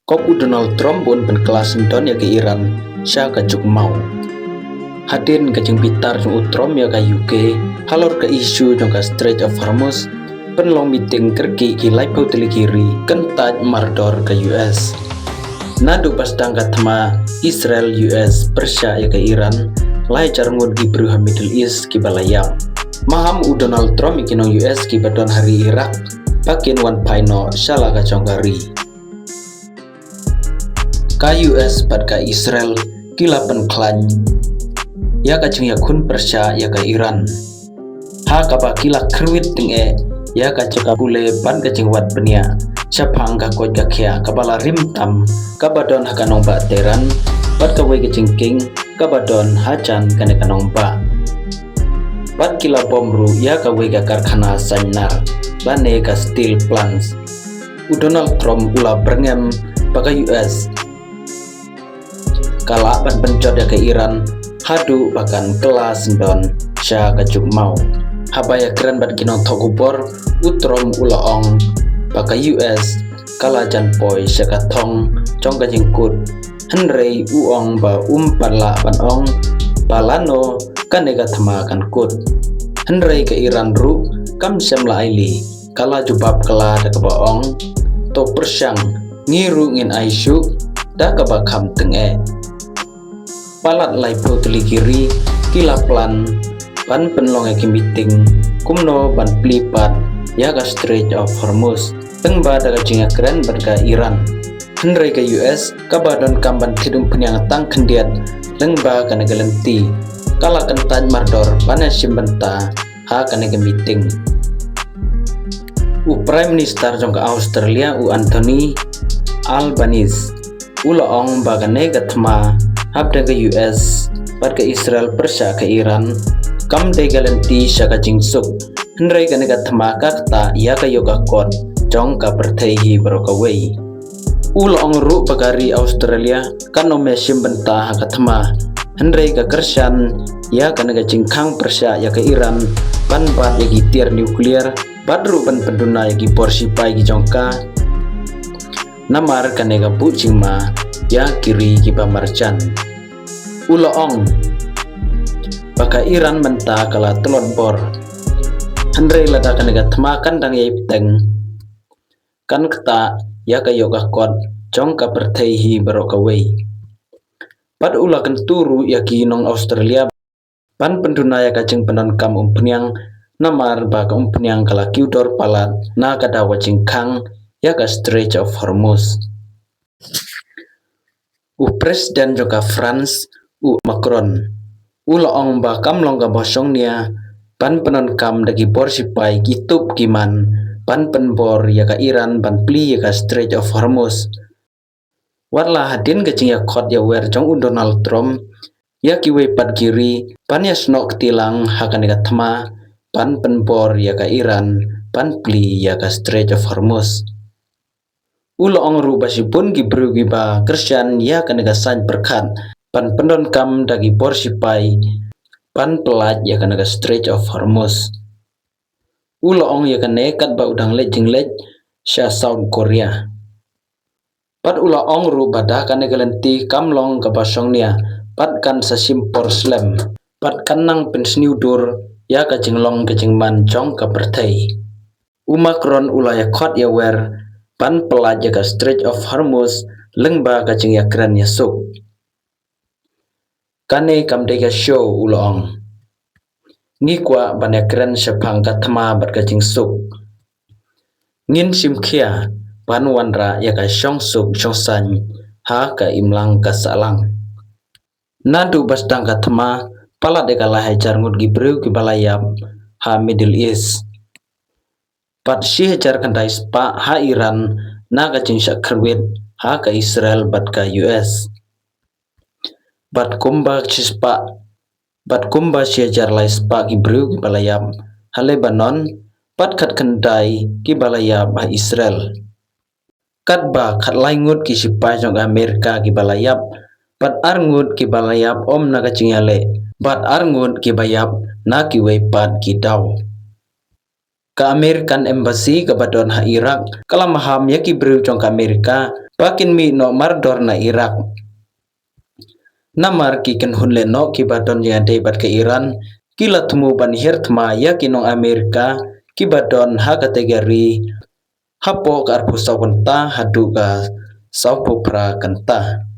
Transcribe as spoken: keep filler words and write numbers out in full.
Kop u Donald Trump un pynkylla syndon ïa ka Iran sha ka juk maw. Hadien ka jingbitar jong u Trump ïa ka U K halor ka issue jong ka Strait of Hormuz, pynlong meeting kyrkieh ki laiphew tylli ki ri kyntait mardor ka U S. Naduh ba sdang ka thma Israel U S pyrshah ïa ka Iran, lai hajar ngut ki briew ha Middle East kiba la ïap. Maham u Donald Trump ïa ki nong U S kiba don ha ri Iraq ba kin wan phai noh sha la ka jong ka ri. Ka U S bad ka Israel ki la pynkhlaiñ ïa ka jingïakhun pyrshah ïa ka Iran, ha kaba ki la kyrwit tyngeh ïa ka jaka pule bad ka jingwad bniah shaphang ka koit ka khiah kaba la rim tam kaba don ha ka nongbah Tehran bad kawei ka jingkieng kaba don hajan kane ka nongbah. Bad ki la bom ruh ïa kawei ka karkhana saiñ nar lane ka steel plants. U Donald Trump u la byrngem ba ka U S ka lah ban pynjot ïa ka Iran haduh ba kan kylla syndon sha ka juk maw. Haba ïakren bad ki nongthoh khubor, u Trump u la ong ba ka U S ka la jan poi sha ka thong jong ka jingkut, hynrei u ong ba um pat lah ban ong ba lano kane ka thma kan kut. Hynrei ka Iran ruh kam shym la ailad, ka la jubab kylla da kaba ong, to pyrshang, ngi ruh ngin ai shuh da kaba kham tyngeh. Palat laiphew tylli ki ri ki la plan ban pynlong ïa ki meeting kumno ban plie pat ïa ka Strait of Hormuz lyngba da ka jingïakren bad ka Iran. Hynrei ka U S kaba donkam ban thied umphniang tang khyndiat lyngba kane ka lynti, ka la kyntait mardor ban ïashim bynta ha kane ka meeting. U Prime Minister jong ka Australia, u Anthony Albanese, u la ong ba kane ka thma hapdeng ka U S bad ka Israel pyrshah ka Iran kam dei ka lynti sha ka jingsuk, hynrei kane ka thma ka ktah ïa ka ïoh ka kot jong ka pyrthei hi baroh kawei. U la ong ruh ba ka ri Australia kan ym ïashim bynta ha ka thma, hynrei ka kyrshan ïa kane ka jingkhang pyrshah ïa ka Iran ban bat ïa ki tiar nuclear bad ruh ban pynduna ïa ki bor shipai ki jong ka. Namar kane ka buh jingma ïa ki ri kiba marjan. U la ong ba ka Iran mynta ka la tlot bor, hynrei lada kane ka thma kan dang ïai bteng, kan ktah ïa ka ïoh ka kot jong ka pyrthei hi baroh kawei. Bad u la kyntu ruh ïa ki nong Australia ban pynduna ïa ka jingpyndonkam umphniang, namar ba ka umphniang ka la kiew dor palat na ka daw ka jingkhang ïa ka Strait of Hormuz. U President jong ka France, u Macron, u la ong ba kam long kaba shongnia ban pyndonkam da ki bor shipai kitup ki man ban pynbor ïa ka Iran ban plie ïa ka Strait of Hormuz. Wat la hadien ka jingïakhot ïawer jong u Donald Trump, ïa kiwei pat ki ri ban ïasnoh kti lang ha kane ka thma ban pynbor ïa ka Iran ban plie ïa ka Strait of Hormuz. U la ong ruh ba shibun ki briew kiba kyrshan ïa kane ka saiñ pyrkhat ban pyndonkam da ki bor shipai ban pyllait ïa kane ka Strait of Hormuz. U la ong ïa kane katba u dang leit jingleit sha South Korea. Bad u la ong ruh ba da kane ka lynti kam long kaba shongnia, bad kan sa shim por slem, bad kan nang pynsniew dur ïa ka jinglong ka jingman jong ka pyrthei. U Macron u la ïakhot ïawer ban pyllait ïa ka Strait of Hormuz lyngba ka jingïakren ïasuk. Kane kam dei ka show, u la ong. Ngi kwah ban ïakren shaphang ka thma bad ka jingsuk. Ngin shim khia ban wanrah ïa ka shongsuk shongsaiñ ha ka imlang ka sahlang. Naduh ba sdang ka thma, palat ïa ka lai hajar ngut ki briew kiba la ïap ha Middle East. Bad shi hajar khyndai spah ha Iran na ka jingshah kyrwit ha ka Israel bad ka U S. Bad kumba shi spah, bad kumba shi hajar lai spah ki briew kiba la ïap ha Lebanon, bad khatkhyndai kiba la ïap ha Israel. Katba khatlai ngut ki shipai jong ka Amerika kiba la ïap, bad ar ngut kiba la ïap ym na ka jingïaleh, bad ar ngut kiba ïap na kiwei pat ki daw. Ka American Embassy kaba don ha Iraq ka la maham ïa ki briew jong ka Amerika ba kin mih noh mardor na Iraq. Namar ki kynhun lehnoh kiba don jingïadei bad ka Iran ki la thmu ban hiar thma ïa ki nong Amerika kiba don ha katei ka ri hapoh ka arphew saw kynta haduh ka sawphew phra kynta.